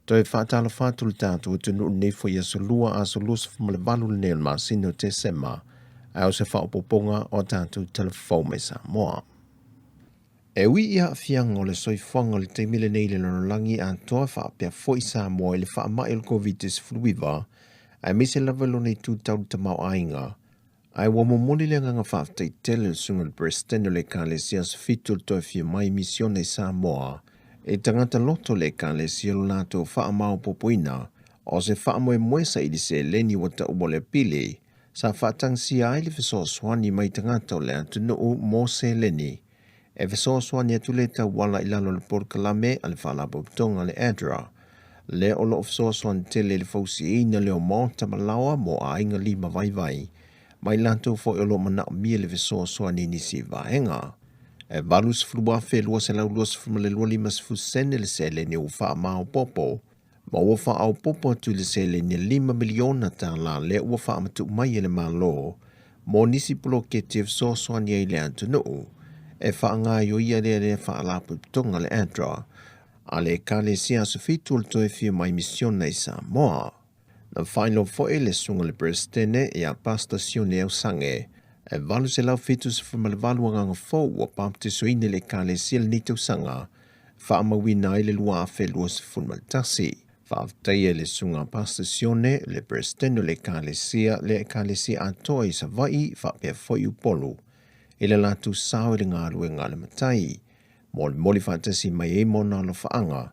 Toe faatalofa atu le tatou atunuu lenei foi aso lua, aso 28 lenei o le masina o Tesema, ae o se faaopoopoga o a tatou tala fou mai Samoa. E ui i aafiaga o le soifuaga o le taimi lenei i le lalolagi atoa faapea foi Samoa i le faamai o le Koviti-19, aemaise lava i lona itu tau le tamaoaiga, ae ua momoli le agaga faafetai tele i le susuga i le Peresetene o le Ekalesia Aso Fitu o le Toe Afio Mai Misione i Samoa i tagata loto o le Ekalesia lo latou faamaopoopoina o se faamoemoe saili seleni ua taua o le apili sa faatagisia ai le fesoasoani mai tagata o le atunuu mo seleni e fesoasoani atu le tauala i lalo o le polokalame a le Faalapotopotoga a le ADRA, lea o lo o fesoasoani tele i le fausiaina lea o maota ma laoa mo aiga lima vaivai ma i latou foi o lo o manaomia le fesoasoani i nisi vaega. E $80,222.50 sene le seleni ua faamaopoopo ma ua faaopoopo atu i le seleni e $5 miliona tala lea ua faamatuu mai e le Malo mo nisi poloketi e fesoasoani ai i le atunuu e faagaoioia lea faalapotopotoga le ADRA a le Ekalesia Aso Fitu o le Toe Afio Mai Misiona i Samoa. Na faailoa foi le susuga i le Peresetene ia Pastor Sione Ausange e 878 agaga fou ua baptisoina i le Ekalesia lenei tausaga faamauina ai le 2021. Faafetaia le susuga Pastor Sione, le Peresetene o le Ekalesia, le Ekalesia atoa i Savaii faapea foi Upolu i le latou sao i le galuega a le Matai. Molimoli faatasi mai ai ma ona alofaaga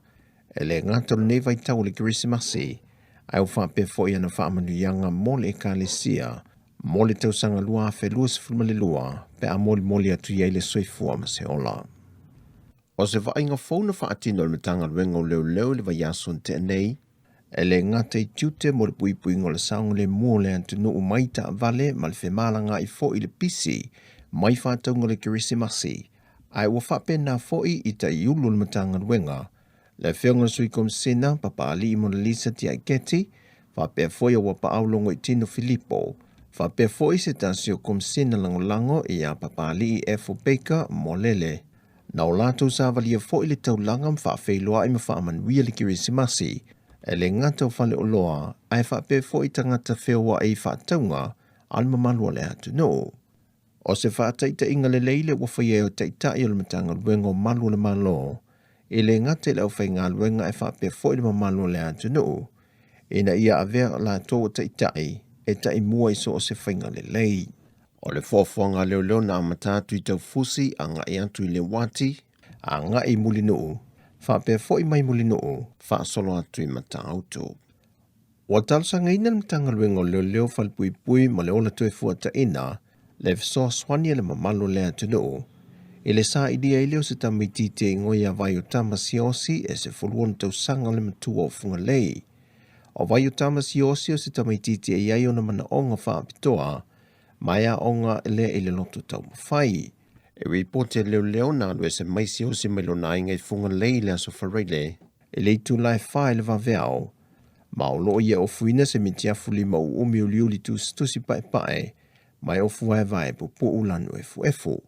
e le gata o lenei vaitau o le Kerisimasi, ae ua faapea foi ana faamanuiaga mo le Ekalesia mo le tausaga 2022 pe a molimoli atu i ai le soifua ma se ola. O se vaaiga fou na faatino e le Matagaluega o Leoleo i le vaiaso na tea nei, e le gata i tiute mo le puipuiga o le saogalemu o le atunuu mai taavale ma le femalagaai foi i le pisi mai faatauga o le Kerisimasi, ae ua faapena foi i taiulu o le Matagaluega, le Afioga i le Sui Komisina Papaalii Monalisa Tiaiketi, faapea foi Auapaau Logoitino Filipo, faapea foi se tasi o Komisina Lagolago ia Papaalii Efo Baker Molele. Na o latou savalia foi le taulaga ma faafeiloai ma faamanuia le Kerisimasi, e le gata o faleoloa, ae faapea foi tagata feoai i faatauga a le mamalu o le atunuu. O se faataitaiga lelei lea ua faia e o Taitai o le Matagaluega o Malu o le Malo, e le gata i le aufaigaluega ae faapea foi le mamalu o le atunuu, ina ia avea latou o Taitai e taimua i so o se faiga lelei. O le fuafuaga a leoleo na amata atu i Taufusi agai atu i Leuati, agai i Mulinuu, faapea foi mai Mulinuu faasolo atu i Matautu. Ua talosagaina le Matagaluega o Leoleo Falepuipui ma le Ola Toefuataiina le fesoasoani a le mamalu o le atunuu i le sailia ai lea o se tamaitiiti e igoa ia Vaiotama Siaosi e 16 tausaga le matua o Fugalei. O Vaiotama Siaosi o se tamaitiiti e i ai ona manaoga faapitoa ma e aoga lea i le loto taumafai. E ripoti e leoleo na alu ese mai Siaosi mai lona aiga i Fugalei i le aso Faraile i le itula e 4 i le vaveao, ma o lo o ia ofuina se mitiafu lima uumi uliuli tusitusi paepae ma e ofu vaevae pupuu lanu efuefu.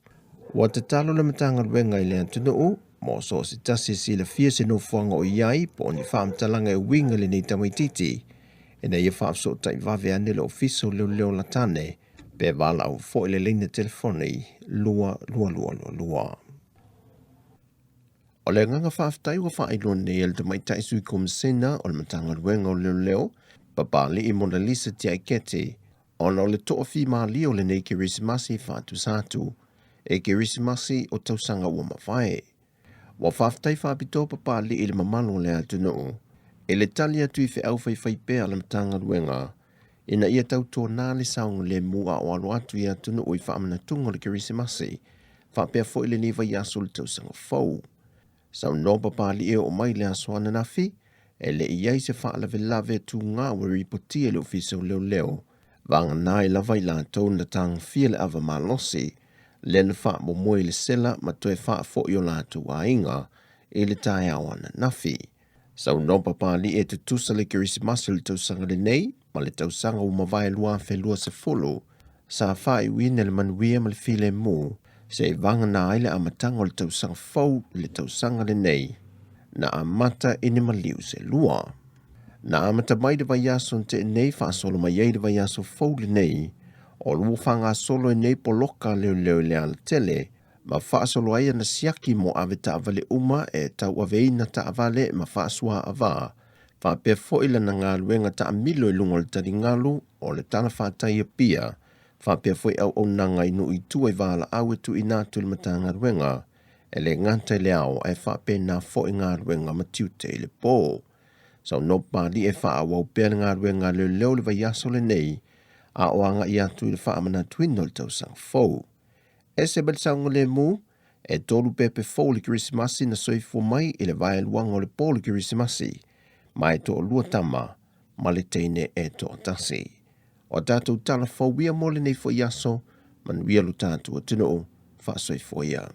Ua tatalo le Matagaluega i le atunuu mo so o se tasi e silafia se nofoaga o i ai po o ni faamatalaga e uiga i lenei tamaitiiti ina ia faafesootai vave ane le Ofisa o Leoleo Latane pe valaau foi le laina telefoni 22222. O le agaga faafetai ua faailoa nei e le Tamaitai Sui Komisena o le Matagaluega o Leoleo, Papalii Monalisa Tiaiketi, ona o le toafimalie o lenei Kerisimasi faatusa atu e Kerisimasi o tausaga ua mavae. Ua faafetai faapitoa Papalii i le mamalu o le atunuu i le tali atu i feau faifaipea a le Matagaluega ina ia tautuana le saogalemu a o alo atu i atunuu i faamanatuga o le Kerisimasi faapea foi lenei vaiaso o le tausaga fou. Saunoa Papalii e oo mai le aso ananafi, e le i ai se faalavelave tuga ua ripotia e le Ofisa o Leoleo, vagana ai lava i latou na tagofia le ava malosi, lea na faamomoe i le sela ma toe faafoi o latou aiga i le taeao ananafi. Saunoa Papalii e tutusa le Kerisimasi o le tausaga lenei ma le tausaga ua mavae 2020, sa faaiuina le manuia ma le filemu seia vagana ai le amataga o le tausaga fou i le tausaga lenei na amata i ni maliu se lua. Na amata mai le vaiaso na tea nei faasolo mai ai le vaiaso fou lenei, o lo o faagasolo ai nei poloka leoleo i le alatele ma faasolo ai ana siaki mo avetaavale uma e tauaveina taavale ma faasuaavā, faapea foi lana galuega taamilo i luga o le taligalu o le Tala Fatai Apia, faapea foi auaunaga i nuu i tua i valaau e tuuina atu i le Matagaluega e le gata i le ao ae faapena foi galuega ma tiute i le po. Saunoa Papalii e faaauau pea le galuega a leoleo i le vaiaso lenei a o agai atu i le faamanatuina o le tausaga fou. Ese mai le saogalemu, e tolu pepe fou o le Kerisimasi na soifua mai i le vaeluaga o le po o le Kerisimasi, ma e toalua tama ma le teine e toatasi. O a tatou tala fou ia mo lenei foi aso, manuia lo tatou atunuu, faasoifua ia.